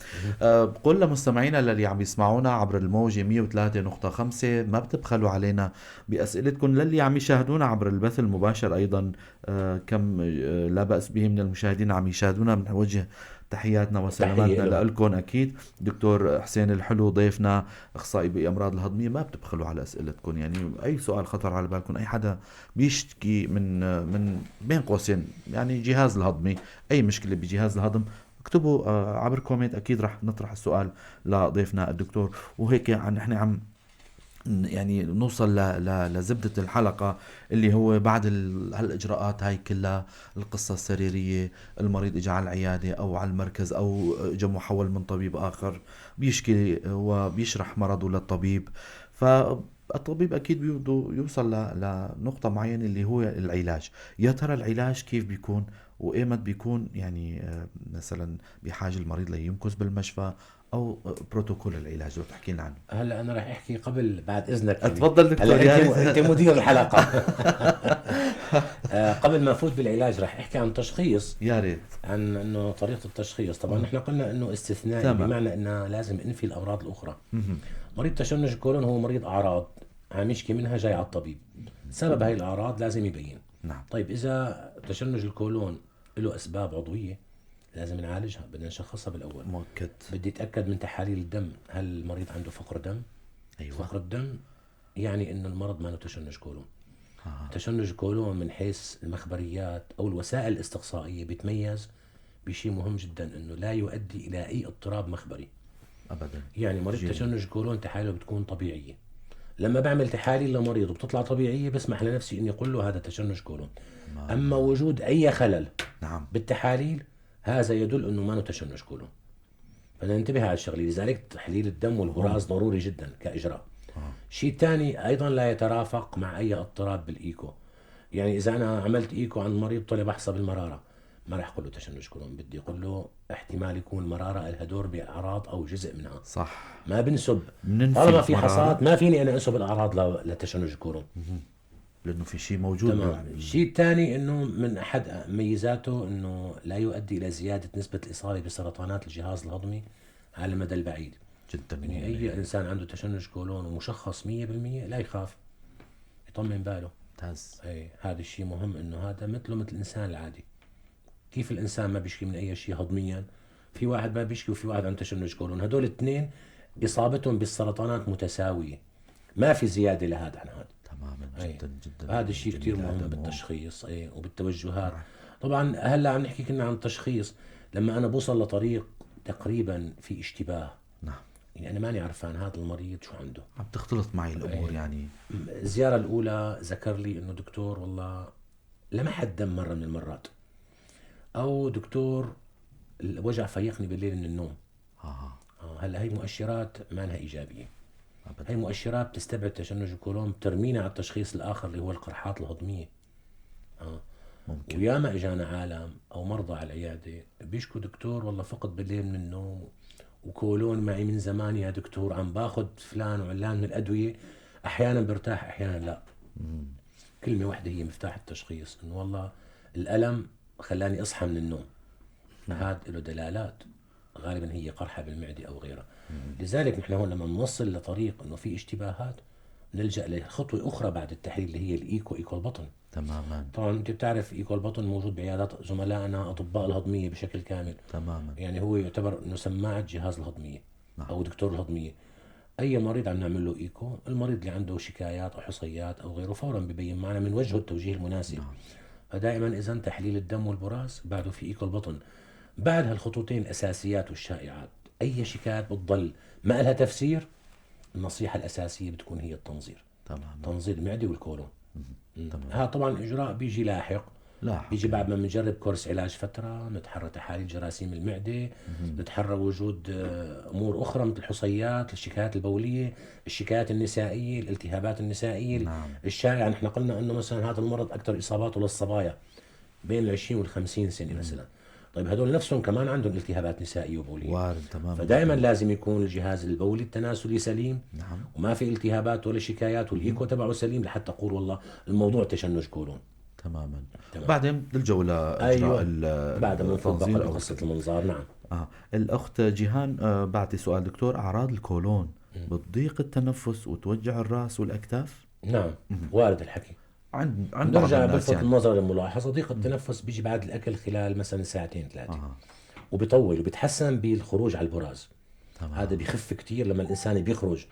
بقول لمستمعينا للي عم يسمعونا عبر الموجة 103.5، ما بتبخلوا علينا بأسئلتكم. للي عم يشاهدونا عبر البث المباشر أيضا، كم لا بأس به من المشاهدين عم يشاهدونا، بنوجه تحياتنا وسلاماتنا تحية لهم. لكم. أكيد دكتور حسين الحلو ضيفنا، أخصائي بأمراض الهضمية، ما بتبخلوا على أسئلتكم، يعني أي سؤال خطر على بالكم، أي حدا بيشتكي من بين قوسين يعني جهاز الهضمي، أي مشكلة بجهاز الهضم، اكتبوا عبر comment، أكيد رح نطرح السؤال لضيفنا الدكتور. وهيك نحن عم يعني نوصل لزبدة الحلقة اللي هو بعد هالإجراءات هاي كلها، القصة السريرية، المريض إجا على العيادة أو على المركز أو إجا محول من طبيب آخر، بيشكي وبيشرح مرضه للطبيب، فالطبيب أكيد بده يوصل لنقطة معينة اللي هو العلاج. يا ترى العلاج كيف بيكون وإيمت بيكون؟ مثلا بحاجة المريض ليمكث بالمشفى أو بروتوكول العلاج لو تحكي لنا عنه. هلا أنا راح أحكي قبل بعد إذنك يعني. تفضل دكتور. هلا يا ريت. أنت مدير الحلقة. قبل ما أفوت بالعلاج راح أحكي عن تشخيص. يا ريت. عن إنه طريقة التشخيص. طبعاً نحن قلنا إنه استثنائي، بمعنى إنه لازم ننفي الأمراض الأخرى. مريض تشنج الكولون هو مريض أعراض عم يشكي منها جاي على الطبيب، سبب هاي الأعراض لازم يبين. طيب إذا تشنج الكولون له أسباب عضوية لازم نعالجها، بدنا نشخصها بالأول. مؤكد. بدي أتأكد من تحاليل الدم، هل المريض عنده فقر دم؟ فقر الدم يعني إنه المرض ما له تشنج كولون. تشنج كولون من حيث المخبريات أو الوسائل الاستقصائية بيتميز بشيء مهم جدا، إنه لا يؤدي إلى أي اضطراب مخبري. أبدا. يعني مريض تشنج كولون تحاليله بتكون طبيعية، لما بعمل تحاليل لمريض وبتطلع طبيعية بسمح لنفسي إني أقول له هذا تشنج كولون. أما وجود أي خلل بالتحاليل هذا يدل إنه ما له تشنج كولون. فننتبه ننتبه على الشغلة، لذلك تحليل الدم والبراز ضروري جدا كإجراء. شيء ثاني أيضا لا يترافق مع أي اضطراب بالإيكو، يعني إذا أنا عملت إيكو عند مريض طلع بحصة بالمرارة ما راح أقول له تشنج كولون، بدي أقول له احتمال يكون مرارة لها دور بأعراض أو جزء منها. ما بنسب. بننفي طالما في المرارة. حصات ما فيني أنا أنسب الأعراض لتشنج كولون. لأنه في شيء موجود. الشيء الثاني إنه من أحد ميزاته إنه لا يؤدي إلى زيادة نسبة الإصابة بسرطانات الجهاز الهضمي على المدى البعيد. جداً. أي إنسان عنده تشنج كولون ومشخص 100% لا يخاف، يطمن باله. ممتاز. هذا الشيء مهم، إنه هذا مثله مثل الإنسان العادي. كيف الإنسان ما بيشكي من أي شيء هضمياً؟ في واحد ما بيشكي وفي واحد عنده تشنج كولون، هدول الاثنين إصابتهم بالسرطانات متساوية، ما في زيادة لهذا عن هذا. تماماً. جداً، جداً. هذا الشيء جميل. كتير هذا مهم مهم. بالتشخيص، وبالتوجهات. طبعاً هلا عم نحكي كنا عن التشخيص، لما أنا بوصل لطريق تقريباً في اشتباه. أنا ماني عرفان هذا المريض شو عنده، عم تختلط معي الأمور. الزيارة الأولى ذكر لي إنه دكتور والله لمح الدم مرة من المرات، أو دكتور الوجع فيقني بالليل من النوم. هلا هي مؤشرات ما لها إيجابية. هي مؤشرات بتستبعد تشنج الكولون، بترمينا على التشخيص الآخر اللي هو القرحات الهضمية. وياما إجانا عالم أو مرضى على العيادة بيشكوا دكتور والله فقد بالليل من النوم وكولون معي من زمان يا دكتور، عم باخذ فلان وعلان من الأدوية، أحيانا برتاح أحيانا لا. كلمة واحدة هي مفتاح التشخيص، إنه والله الالم خلاني اصحى من النوم، هذا له دلالات، غالبا هي قرحة بالمعدة او غيرها. لذلك نحن هون لما نوصل لطريق انه في اشتباهات نلجا لخطوه اخرى بعد التحليل اللي هي الايكو، ايكو البطن. طبعا انت بتعرف ايكو البطن موجود بعيادات زملائنا اطباء الهضميه بشكل كامل. يعني هو يعتبر انه سماعه جهاز الهضميه. او دكتور الهضميه. اي مريض عم نعمل له ايكو، المريض اللي عنده شكايات او حصيات او غيره فورا ببين معنا، بنوجهه التوجيه المناسب. فدائما اذا تحليل الدم والبراز، بعده في ايكو البطن. بعد هالخطوتين الاساسيات والشائعات، اي شكايات بتضل ما لها تفسير، النصيحة الاساسية بتكون هي التنظير. تنظير المعدة والكولون. هذا طبعا اجراء بيجي لاحق. لاحق. بيجي بعد ما بنجرب كورس علاج فترة، نتحرى تحاليل جراثيم المعدة، نتحرى وجود امور اخرى مثل الحصيات، الشكايات البوليه، الشكايات النسائية، الالتهابات النسائية. الشائعة. نحن قلنا انه مثلا هذا المرض اكثر اصاباته للصبايا بين ال 20 وال 50 سنة مثلا. طيب هدول نفسهم كمان عندهم التهابات نسائية وبوليه. وارد تماما. فدائما لازم يكون الجهاز البولي التناسلي سليم. وما في التهابات ولا شكايات، والايكو تبعه سليم لحتى اقول والله الموضوع تشنج كولون. بعدين بتلجوا لاجراء بعد ما نفوت التنظير بقى أو بقصة المنظار. نعم. الاخت جيهان بعتي سؤال دكتور، اعراض الكولون بتضيق التنفس وتوجع الراس والاكتاف؟ نعم، وارد الحكي. عند بعض نرجع الناس بلفت يعني. النظر للملاحظه، ضيق التنفس بيجي بعد الاكل خلال مثلا ساعتين ثلاثة. وبيطول وبيتحسن بالخروج على البراز. هذا بخف كثير لما الانسان بيخرج.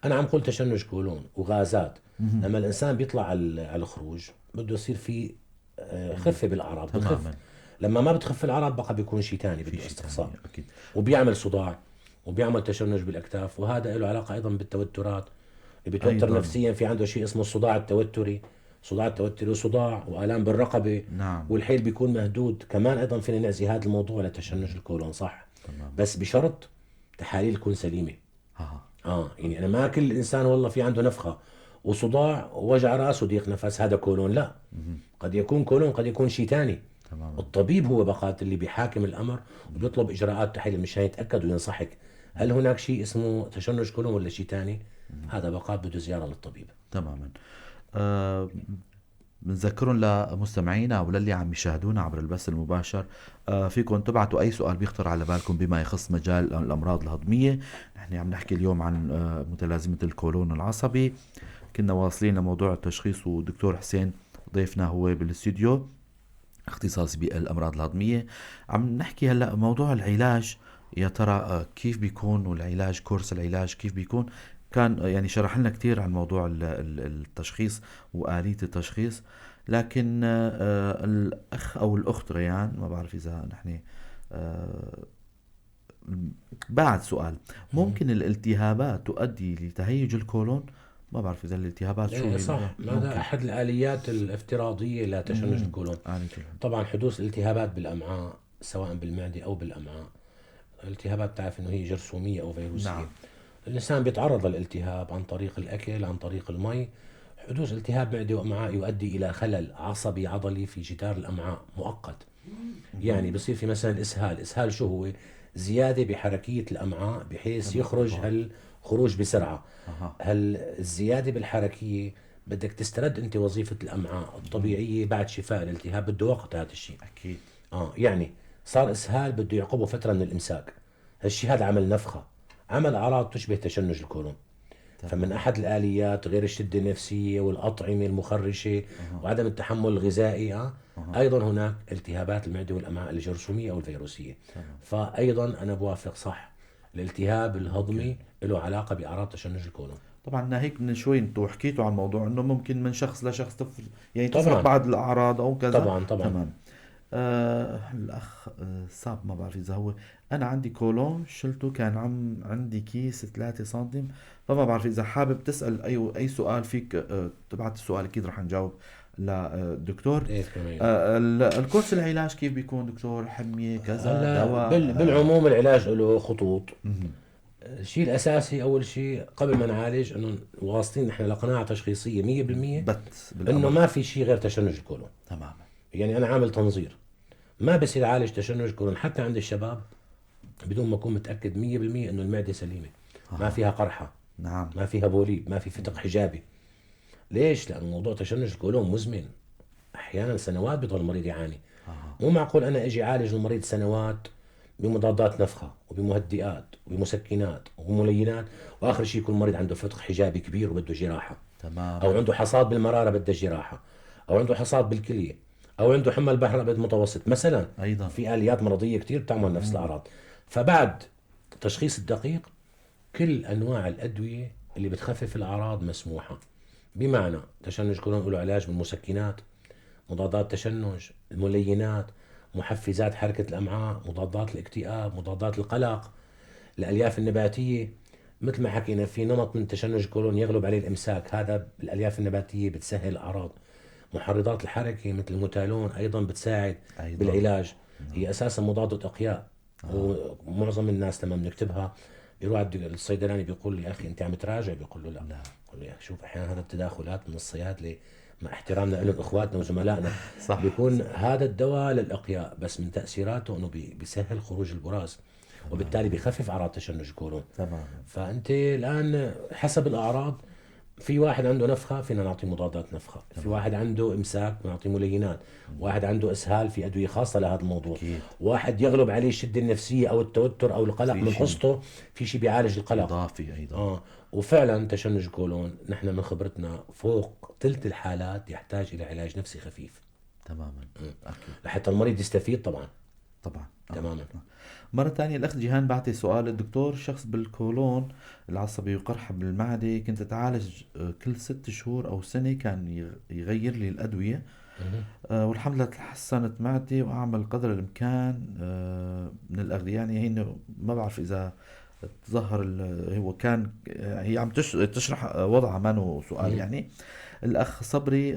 انا عم قول تشنج كولون وغازات. لما الانسان بيطلع على الخروج بده يصير في خفه بالاعراض. بتخف. لما ما بتخف الاعراض بقى بيكون شيء ثاني، بده شيء استقصاء. ثاني، أكيد. وبيعمل صداع وبيعمل تشنج بالاكتاف، وهذا له علاقة ايضا بالتوترات. اللي بيتوتر نفسيا في عنده شيء اسمه الصداع التوتري، صداع التوتري وصداع والام بالرقبه. والحيل بيكون مهدود. كمان ايضا فينا نعزي هذا الموضوع لتشنج الكولون، صح. بس بشرط تحاليل تكون سليمة. يعني انا ما كل انسان والله في عنده نفخه وصداع ووجع راس وضيق نفس هذا كولون، لا. قد يكون كولون، قد يكون شيء ثاني. الطبيب هو بقات اللي بيحاكم الامر وبيطلب اجراءات تحاليل مشان يتاكد وينصحك هل هناك شيء اسمه تشنج كولون ولا شيء ثاني. هذا بقات بده زيارة للطبيب. تماما. بنذكرهم لمستمعينا وللي عم يشاهدونا عبر البث المباشر، فيكم تبعتوا أي سؤال بيخطر على بالكم بما يخص مجال الأمراض الهضمية. نحن عم نحكي اليوم عن متلازمة الكولون العصبي. كنا واصلين لموضوع التشخيص، ودكتور حسين ضيفنا هو بالاستوديو اختصاصي بالأمراض الهضمية. عم نحكي هلأ موضوع العلاج، يا ترى كيف بيكون، والعلاج كورس العلاج كيف بيكون. كان شرح لنا كتير عن موضوع التشخيص وآلية التشخيص، لكن الأخ أو الأخت ريان، ما بعرف إذا نحن بعد سؤال، ممكن الالتهابات تؤدي لتهيج الكولون؟ ما بعرف إذا الالتهابات شو إيه، هي. صح. ممكن. هذا أحد الآليات الافتراضية لتشنج الكولون. آلية الكولون. طبعا حدوث الالتهابات بالأمعاء سواء بالمعدة أو بالأمعاء، الالتهابات تعرف إنه هي جرثومية أو فيروسية. الإنسان بيتعرض للالتهاب عن طريق الأكل، عن طريق المي. حدوث التهاب معدة وأمعاء يؤدي إلى خلل عصبي عضلي في جدار الأمعاء مؤقت. يعني بصير في مثلا إسهال. إسهال شو هو؟ زيادة بحركية الأمعاء بحيث يخرج هالخروج بسرعة. هالزيادة بالحركية بدك تسترد أنت وظيفة الأمعاء الطبيعية بعد شفاء الالتهاب، بده وقت هذا الشيء. يعني صار إسهال بده يعقبه فترة من الإمساك. هالشيء هذا عمل نفخة، عمل أعراض تشبه تشنج الكولون. فمن أحد الآليات غير الشدة النفسية والأطعمة المخرشة وعدم التحمل الغذائي، أيضا هناك التهابات المعدة والأمعاء الجرثومية أو الفيروسية. فأيضا أنا بوافق صح، الالتهاب الهضمي له علاقة بأعراض تشنج الكولون. طبعا ناهيك من شوي انتم حكيتوا عن موضوع انه ممكن من شخص لشخص تفرق بعض الاعراض او كذا. طبعاً. الاخ صاب، ما بعرف اذا هو، انا عندي كولون شلته كان عندي كيس 3 سنتيم، فما بعرف اذا حابب تسال اي سؤال فيك تبعت السؤال، اكيد رح نجاوب للدكتور. إيه، تمام. الكورس العلاج كيف بيكون دكتور؟ حمية كذا، هلا دواء؟ بالعموم العلاج له خطوط. الشيء الأساسي أول شيء قبل ما نعالج إنه واصلين نحن لقناعة تشخيصية 100% بت بالأمر. إنه ما في شيء غير تشنج الكولون. أنا عامل تنظير، ما بصير عالج تشنج كولون حتى عند الشباب بدون ما أكون متأكد 100% إنه المعدة سليمة، ما فيها قرحة، ما فيها بوليب، ما في فتق حجابي. ليش؟ لأنه موضوع تشنج الكولون مزمن، أحيانا احيانا سنوات بيضل المريض يعاني. مو معقول انا اجي اعالج المريض سنوات بمضادات نفخه وبمهدئات وبمسكنات وبملينات، واخر شيء يكون المريض عنده فتق حجابي كبير وبده جراحه. تمام. او عنده حصاد بالمراره بده جراحه، او عنده حصاد بالكلية، او عنده حمى البحر الابيض المتوسط مثلا. ايضا في اليات مرضية كثير بتعمل نفس الاعراض. فبعد التشخيص الدقيق كل انواع الادوية اللي بتخفف الاعراض مسموحة. بمعنى تشنج كولون له علاج بالمسكنات، مضادات تشنج، الملينات، محفزات حركة الأمعاء، مضادات الاكتئاب، مضادات القلق، الألياف النباتية. مثل ما حكينا في نمط من تشنج كولون يغلب عليه الإمساك، هذا الألياف النباتية بتسهل الأعراض. محرضات الحركة مثل الموتالون أيضا بتساعد أيضا. بالعلاج. هي أساسا مضادة أقياء. ومعظم الناس لما بنكتبها بيروح الصيدلاني بيقول لي يا أخي أنت عم تراجع، بيقول له لا. بيقول له يا أخي شوف أحيانا هذا التداخلات من الصيادلة، مع احترامنا لهم اخواتنا وزملائنا. صح. بيكون هذا الدواء للاقياء، بس من تاثيراته انه بيسهل خروج البراز، وبالتالي بخفف اعراض تشنج الكولون. فانت الان حسب الاعراض، في واحد عنده نفخه فينا نعطيه مضادات نفخه. في واحد عنده امساك بنعطيه ملينات، واحد عنده اسهال في ادوية خاصة لهذا الموضوع. واحد يغلب عليه الشدة النفسية او التوتر او القلق من قصته، في شيء بيعالج القلق اضافي ايضا. وفعلا تشنج كولون نحن من خبرتنا فوق ثلث الحالات يحتاج الى علاج نفسي خفيف. تماما. اكيد لحتى المريض يستفيد. طبعا طبعا. تماما. مرة ثانية الأخ جيهان بعتي سؤال: الدكتور، شخص بالكولون العصبي وقرحة بالمعدة، كنت أتعالج كل 6 شهور أو سنة، كان يغير لي الأدوية. والحمد لله تحسنت معدتي وأعمل قدر الإمكان من الأغذية. يعني هي ما بعرف إذا تظهر هو كان هي عم تشرح وضعها، ما سؤال. يعني الأخ صبري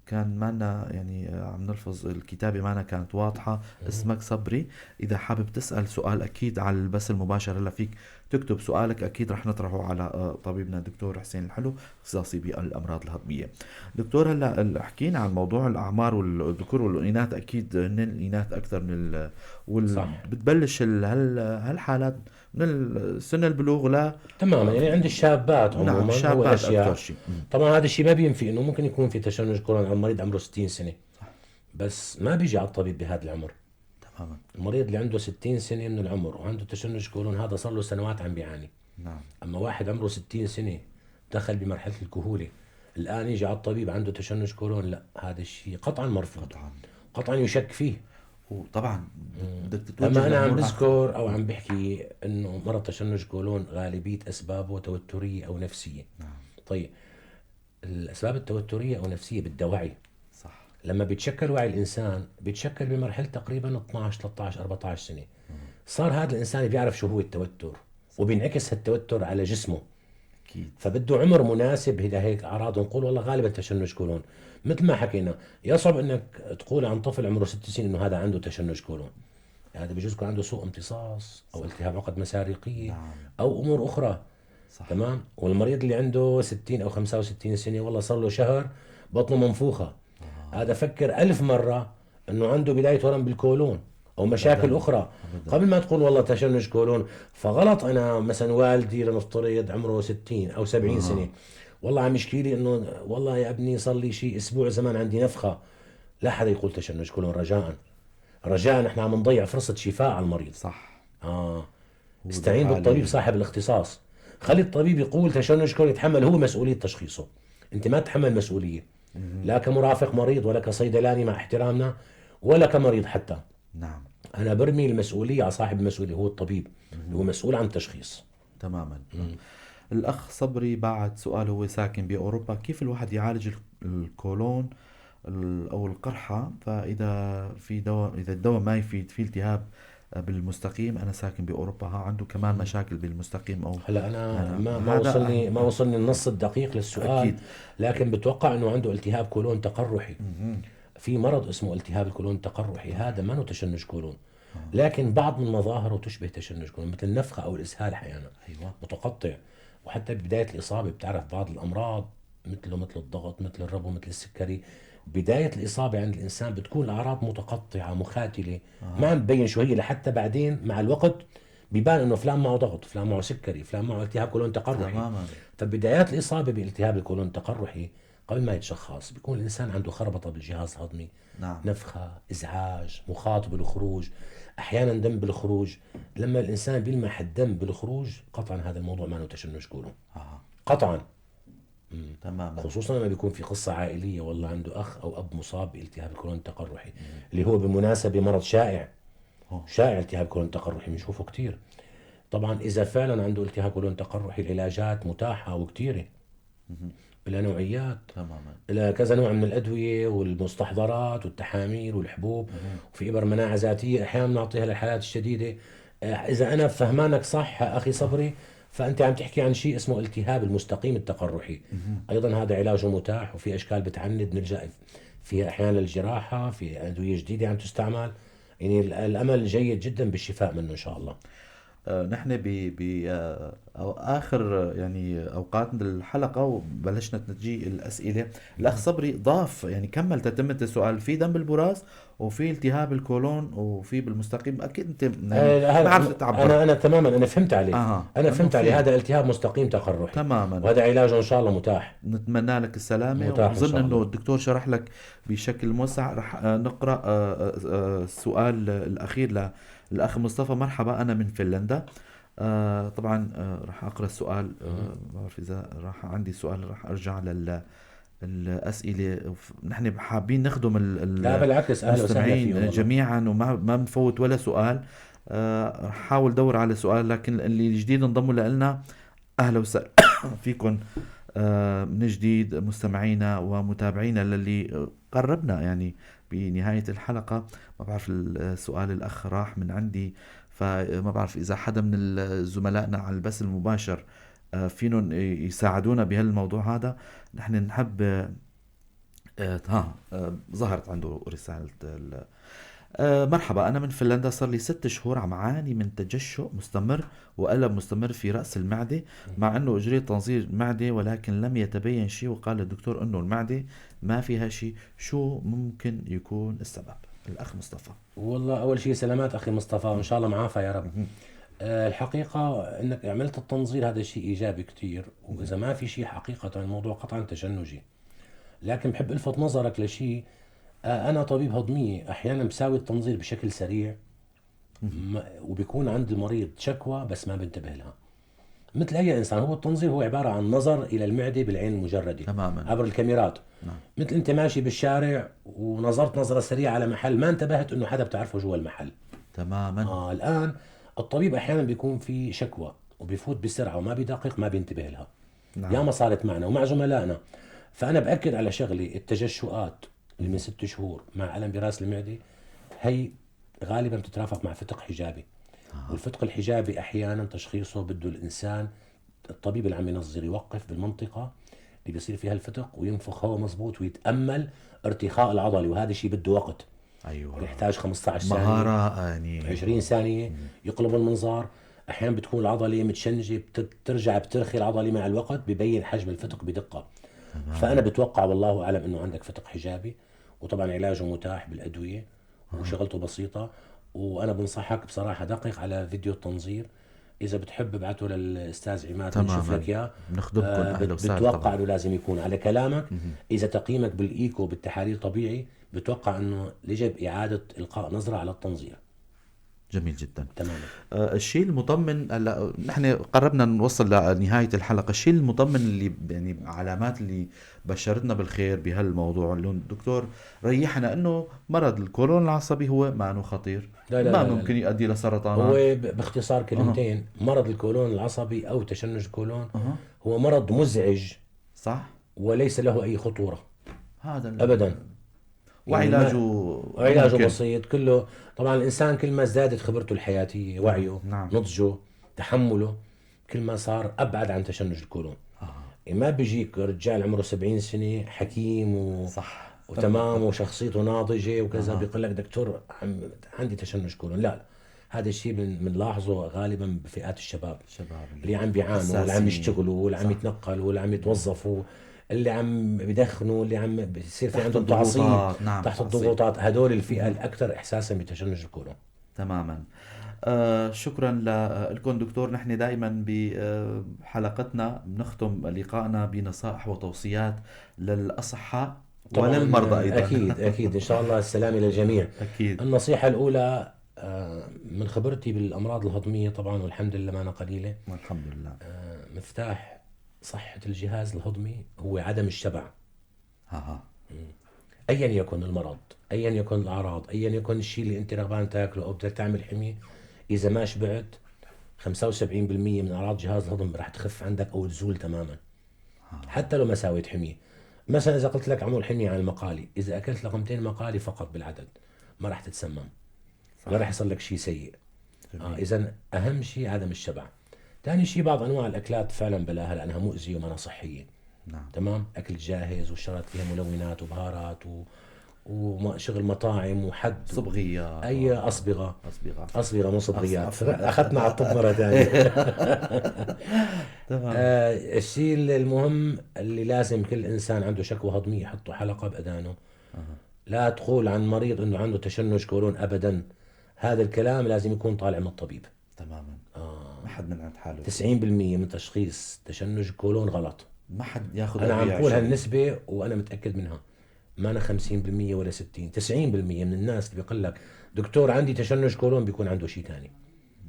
كان معنا، يعني عم نلفظ الكتابة معنا كانت واضحة. اسمك صبري، إذا حابب تسأل سؤال أكيد على البث المباشر هلا فيك تكتب سؤالك، أكيد رح نطرحه على طبيبنا الدكتور حسين الحلو، اختصاصي بالأمراض الهضمية. دكتور، هلا حكينا عن موضوع الأعمار والذكور والإناث، أكيد هن الإناث أكثر من صح. بتبلش هالحالات من سن البلوغ لا تماما، يعني عند الشابات عموما. نعم، الشابات أكثر شيء. طبعا هذا الشيء ما بينفي انه ممكن يكون في تشنج كولون على المريض عمره 60 سنة. صح. بس ما بيجي على الطبيب بهذا العمر. تماما. المريض اللي عنده 60 سنة من العمر وعنده تشنج كولون هذا صار له سنوات عم بيعاني. نعم. اما واحد عمره 60 سنة دخل بمرحلة الكهوله الان يجي على الطبيب عنده تشنج كولون، لا، هذا الشيء قطعا مرفوض. قطعا يشك فيه. وطبعا بدك تتوجه. اما انا عم بذكر او عم بحكي انه مرض تشنج كولون غالبية اسبابه توتريه او نفسية. نعم. طيب الاسباب التوتريه او النفسية بدها وعي. صح. لما بيتشكل وعي الانسان بيتشكل بمرحلة تقريبا 12 13 14 سنة. صار هذا الانسان بيعرف شو هو التوتر. صح. وبينعكس هالتوتر على جسمه. أكيد. فبده عمر مناسب لهيك اعراض، نقول والله غالبا تشنج كولون. مثل ما حكينا يصعب انك تقول عن طفل عمره 6 سنين انه هذا عنده تشنج كولون، هذا بجوز يكون عنده سوء امتصاص او التهاب عقد مساريقيه. نعم. او امور اخرى. صح. تمام. والمريض اللي عنده 60 او 65 سنة والله صار له شهر بطنه منفوخه. هذا فكر 1000 مرة انه عنده بداية ورم بالكولون او مشاكل اخرى. أبداً. قبل ما تقول والله تشنج كولون. فغلط. انا مثلا والدي لنفترض عمره 60 او 70 سنة، والله عم يشكي لي انه والله يا ابني صار لي شيء اسبوع زمان عندي نفخه، لا حدا يقول تشنج كولون رجاء. رجاء نحن عم نضيع فرصة شفاء على المريض. صح. استعين بالطبيب صاحب الاختصاص، خلي الطبيب يقول تشنج كولون، يتحمل هو مسؤولية تشخيصه، انت ما تتحمل مسؤولية. لا كمرافق مريض ولا كصيدلاني مع احترامنا ولا كمريض حتى. نعم. انا برمي المسؤولية على صاحب المسؤولية، هو الطبيب. هو مسؤول عن التشخيص. تماما. الاخ صبري بعد سؤال، هو ساكن باوروبا، كيف الواحد يعالج الكولون او القرحه؟ فاذا في دواء، اذا الدواء ما يفيد، في التهاب بالمستقيم، انا ساكن باوروبا، ها عنده كمان مشاكل بالمستقيم او هلا انا ما وصلني النص الدقيق للسؤال. أكيد. لكن بتوقع انه عنده التهاب كولون تقرحي. في مرض اسمه التهاب الكولون التقرحي، هذا ما تشنج كولون. لكن بعض من مظاهره تشبه تشنج كولون، مثل النفخة او الاسهال احيانا. أيوة. متقطع. وحتى ببداية الاصابة بتعرف بعض الامراض مثل الضغط، مثل الربو، مثل السكري، بداية الاصابة عند الانسان بتكون الاعراض متقطعه مخاتله. ما عم تبين شو هي، لحتى بعدين مع الوقت بيبان انه فلان معه ضغط، فلان معه سكري، فلان معه التهاب كولون تقرحي. تماما. فبدايات الاصابة بالتهاب الكولون التقرحي قبل ما يتشخص بيكون الانسان عنده خربطة بالجهاز الهضمي. نعم. نفخه، ازعاج، مخاط بالخروج، احيانا دم بالخروج. لما الانسان بيلمح الدم بالخروج قطعا هذا الموضوع ما له تشنج كولون. قطعا. تماما. خصوصا لما بيكون في قصة عائلية، والله عنده اخ او اب مصاب بالتهاب الكولون التقرحي، اللي هو بالمناسبة مرض شائع. شائع التهاب كولون التقرحي، بنشوفه كثير. طبعا اذا فعلا عنده التهاب كولون تقرحي العلاجات متاحة وكثيره، لها نوعيات. تماما. لها كذا نوع من الادوية والمستحضرات والتحاميل والحبوب، وفي ابر مناعة ذاتية احيانا بنعطيها للحالات الشديدة. اذا انا فهمانك صح اخي صبري، فانت عم تحكي عن شيء اسمه التهاب المستقيم التقرحي. ايضا هذا علاجه متاح، وفي اشكال بتعند نلجا فيها احيانا للجراحه، في ادوية جديدة عم تستعمل. يعني الامل جيد جدا بالشفاء منه ان شاء الله. نحن ب اخر يعني اوقات الحلقة وبلشنا تجي الاسئلة. الاخ صبري ضاف يعني كمل تتمة السؤال، في دم بالبراز وفي التهاب الكولون وفي بالمستقيم، اكيد انت يعني ما عرفت تعبر. انا تماما، انا فهمت عليك. انا فهمت عليه، هذا التهاب مستقيم تقرحي. تماما، وهذا علاجه ان شاء الله متاح. نتمنى لك السلامة، وظن انه الدكتور شرح لك بشكل موسع. رح نقرا السؤال الاخير للاخ مصطفى. مرحبا، انا من فنلندا. طبعا رح اقرا السؤال، ما بعرف اذا راح عندي سؤال، رح ارجع للاسئلة. نحن حابين نخدم لا بالعكس، اهلا وسهلا فيهم جميعا، وما ما بنفوت ولا سؤال. رح حاول دور على سؤال، لكن اللي جديد انضموا لنا اهلا وسهلا فيكم من جديد مستمعينا ومتابعينا للي قربنا يعني بنهاية الحلقة. ما بعرف السؤال الأخ راح من عندي، فما بعرف إذا حدا من زملائنا على البث المباشر فينهم يساعدونا بهالموضوع هذا. نحن نحب ظهرت عنده رسالة. مرحبا، أنا من فنلندا، صار لي 6 شهور عم عاني من تجشؤ مستمر وألم مستمر في رأس المعدة، مع أنه أجريت تنظير معدة ولكن لم يتبين شيء، وقال الدكتور أنه المعدة ما فيها شيء. شو ممكن يكون السبب؟ الأخ مصطفى. والله أول شيء سلامات أخي مصطفى، وإن شاء الله معافى يا رب. الحقيقة أنك عملت التنظير هذا شيء إيجابي كتير، وإذا ما في شيء حقيقة الموضوع قطعا تشنجي. لكن بحب ألفت نظرك لشيء، أنا طبيب هضمية أحيانا بساوي التنظير بشكل سريع وبيكون عند المريض شكوى بس ما بنتبه لها. مثل أي إنسان، هو التنظير هو عبارة عن نظر إلى المعدة بالعين المجردة. تماما. عبر الكاميرات. نعم. مثل أنت ماشي بالشارع ونظرت نظرة سريعة على محل، ما انتبهت إنه حدا بتعرفه جوا المحل. تماما. الآن الطبيب أحيانا بيكون في شكوى وبيفوت بسرعة وما بيدقق، ما بينتبه لها. نعم. ياما صارت معنا ومع زملائنا. فأنا بأكد على شغلي، التجشؤات اللي من 6 شهور مع ألم براس المعدة هي غالبا بتترافق مع فتق حجابي. والفتق الحجابي أحيانا تشخيصه بده الإنسان الطبيب اللي عم ينظر يوقف بالمنطقة اللي بيصير فيها الفتق وينفخ هواء مزبوط ويتأمل ارتخاء العضلي، وهذا الشيء بده وقت. أيوة. يحتاج 15 ثانية، مهارة يعني 20 ثانية يقلب المنظار. أحيانا بتكون العضلة متشنجة، بترجع بترخي العضلة مع الوقت، ببين حجم الفتق بدقة. فأنا بتوقع والله أعلم أنه عندك فتق حجابي، وطبعا علاجه متاح بالأدوية وشغلته بسيطة. وأنا بنصحك بصراحة دقق على فيديو التنظير، إذا بتحب ابعته للأستاذ عماد نشوف لك إياه. بنخدمكم، أهلا وسهلا. بتوقع إنه لازم يكون على كلامك. إذا تقييمك بالإيكو بالتحاليل طبيعي، بتوقع إنه يجب إعادة إلقاء نظرة على التنظير. جميل جدا. تماما. الشيء المطمن، هلا نحن قربنا نوصل لنهاية الحلقة، الشيء المطمن اللي يعني علامات اللي بشرتنا بالخير بهالموضوع اللي الدكتور ريحنا انه مرض الكولون العصبي هو ما انه خطير، لا لا ما لا لا ممكن لا. يؤدي لسرطانات. هو باختصار كلمتين، مرض الكولون العصبي او تشنج الكولون هو مرض مزعج، صح، وليس له اي خطورة هذا ابدا، وعلاجه وعلاجه بسيط كله. طبعا الانسان كل ما ازدادت خبرته الحياتية، وعيه، نعم. نضجه، تحمله، كل ما صار ابعد عن تشنج الكولون. ما بيجيك رجال عمره 70 سنة حكيم صح. وتمام وشخصيته ناضجة وكذا، بيقول لك دكتور عندي تشنج كولون. لا، هذا الشيء بنلاحظه غالبا بفئات الشباب، اللي عم بيعانوا، واللي عم يشتغلوا، واللي عم يتنقلوا، واللي عم يتوظفوا، اللي عم بدخنوا، اللي عم بيصير في عندهم تعصيب. نعم، تحت الضغوطات. هدول الفئة الأكثر إحساسا بتشنج الكولون. تماما. شكرا لكم دكتور. نحن دائما بحلقتنا بنختم لقائنا بنصائح وتوصيات للأصحاء وللمرضى أيضا. أكيد أكيد إن شاء الله السلامة للجميع. أكيد. النصيحة الأولى من خبرتي بالأمراض الهضمية طبعا والحمد لله ما أنا قليلة، والحمد لله، مفتاح صحة الجهاز الهضمي هو عدم الشبع. أيا يكن المرض، أيا يكن الأعراض، أيا يكن الشيء اللي أنت رغبان تاكله أو بدك تعمل حمية، إذا ما شبعت 75% من أعراض جهاز الهضم رح تخف عندك أو تزول تماما. حتى لو ما ساويت حمية. مثلا إذا قلت لك عمول حمية على المقالي، إذا أكلت لقمتين مقالي فقط بالعدد ما رح تتسمم، ولا رح يصير لك شيء سيء. إذا أهم شيء عدم الشبع. ثاني شيء بعض أنواع الأكلات فعلا بلاها لأنها مؤذية وما صحية. تمام، أكل جاهز والشغلات فيها ملونات وبهارات وشغل مطاعم وحد صبغيات، أي أصبغة، أصبغة مو صبغيات. أخذنا على الطب مرة ثانية. تمام. الشيء المهم اللي لازم كل إنسان عنده شكوى هضمية يحطه حلقة بأذانه. لا تقول عن مريض إنه عنده تشنج كولون أبدا، هذا الكلام لازم يكون طالع من الطبيب. تماما. ما حد من عند حاله. 90% من تشخيص تشنج كولون غلط. ما حد ياخذ أنا عم أدوية بقول عشان. هالنسبة وأنا متأكد منها، ما أنا 50% ولا 60، 90% من الناس اللي بيقول لك دكتور عندي تشنج كولون بيكون عنده شيء ثاني.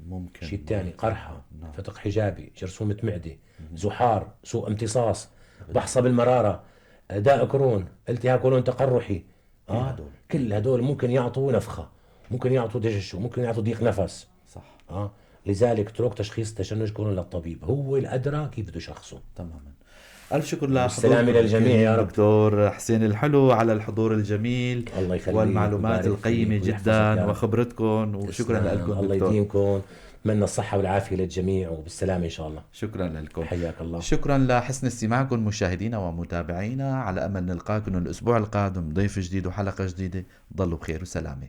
ممكن. شيء ثاني، قرحة، فتق حجابي، جرثومة معدة، زحار، سوء امتصاص، بحصة بالمرارة، داء كرون، التهاب كولون تقرحي. كل هدول. كل هدول ممكن يعطوا نفخة، ممكن يعطوا دجش، ممكن يعطوا ضيق نفس. لذلك اترك تشخيص تشنج كولون للطبيب، هو الأدرى كيف بده يشخصه. تماما. ألف شكر لحضوركم والسلامة للجميع يا رب. دكتور حسين الحلو على الحضور الجميل الله يخليك والمعلومات ويبارك القيمة فيك ويحفظك جدا يا رب. وخبرتكم، وشكرا تسلم. لكم الله دكتور. يديمكم، أتمنى الصحة والعافية للجميع وبالسلامة إن شاء الله. شكرا لكم. حياك الله. شكرا لحسن استماعكم مشاهدينا ومتابعينا، على أمل نلقاكم الأسبوع القادم ضيف جديد وحلقة جديدة. ضلوا بخير وسلامة.